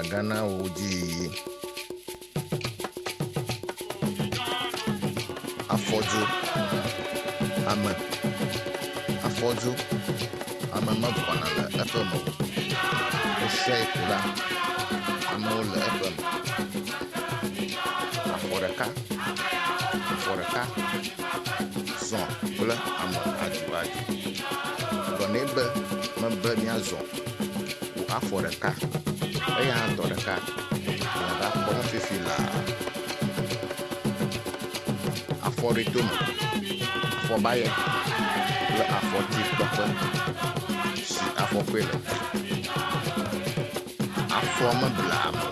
saɖaga na wò dziyiyi. Afɔdzo, ame, afɔdzo, ame mevɔna le eƒe me o. Ɣesiaɣi ko la, amewo le eƒe me. Afɔ ɖeka, afɔ ɖeka, zɔ kple ame aduadu. Gblɔ nɛ be mebe míazɔ wò afɔ ɖeka, eya hã tɔ ɖeka. Miava kpɔm fifi laa. Afɔɖitome, afɔbayɛ kple afɔtikpɔƒe si afɔkɔe le. Afɔ meblea ame o.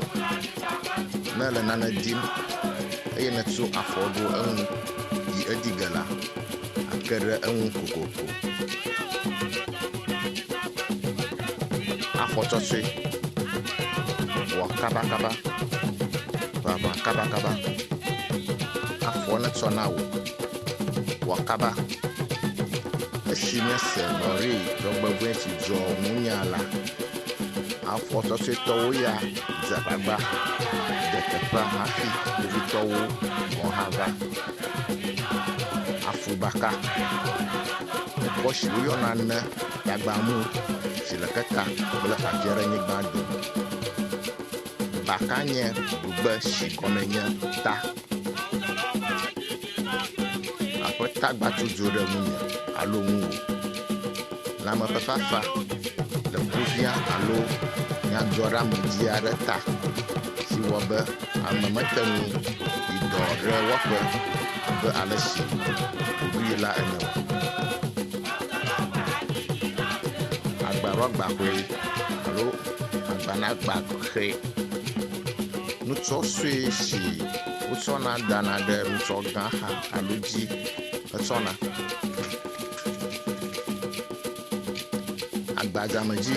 Ne èle nane dim eye nètso afɔ ɖo eŋu yi edi ge la, àke ɖe eŋu kokoko. Afɔ tsɔtsɔe, wɔ kabakaba, ʋaʋã kabakaba. Afɔ netsɔ na wò, wɔ kaba. Esi míese lɔri dzɔgbevɔ̃e si dzɔ ŋu nya la, afɔ tsɔtsɔetɔwo ya dze agbagba de teƒea hafi kpovitɔwo gɔ̃ hã va. Afubaka, ŋkɔ si woyɔna ne tagbamu si le keta kple adzierenyigba dome. Baka nye ɖugbe si gɔmee nye ta. Aƒe tagba tu dzo ɖe ŋunye alo ŋuwò. Lãme ƒe fafa le kuvia alo nyadzɔɖeamedzi aɖe ta si wɔ be ame mete ŋu yi dɔ ɖe wɔƒe abe ale si wòɖui la ene o. Agbaɖɔgbaxɔe alo agbanagbaxɔe. Nutsɔ sue si wotsɔna dana ɖe nutsɔ gã xa alo dzi hetsɔna. Agbadzamedzi,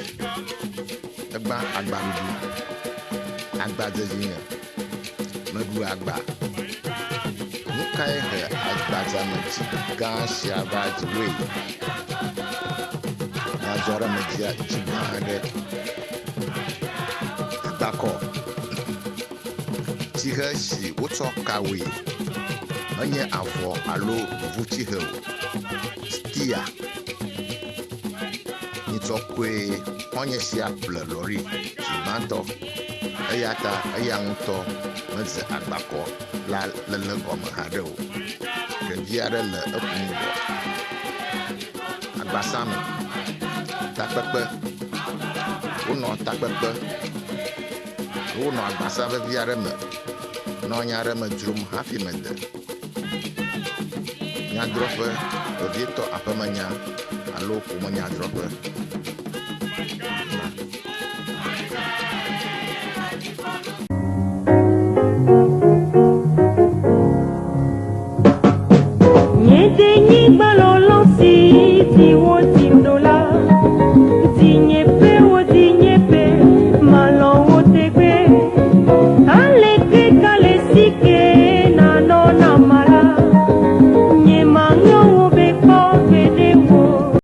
egbã agbaɖuɖu, agbadzedzinye, meɖu agba. Nu kae he agbadzamedzi gã sia va dziwòe? Nyadzɔɖemedzia dzi gã aɖe. Agbakɔ. Tsihe si wotsɔ ka wɔe menye avɔ alo ʋutsihe o. Stia. Nyitsɔ koe xɔ̃nye sia ƒle lɔri zi gbãtɔ eya ta eya ŋutɔ medze agbakɔ la léle gɔme haɖe o. Ɖevi aɖe le ekum gbɔ. Agbasame. Takpekpe. Wonɔ takpekpe. Wonɔ agbasa vevi aɖe me nɔ nya aɖe me dzrom hafi mede. Nyadrɔ̃ƒe, vevietɔ aƒemenya alo ƒomenyadrɔ̃ƒe.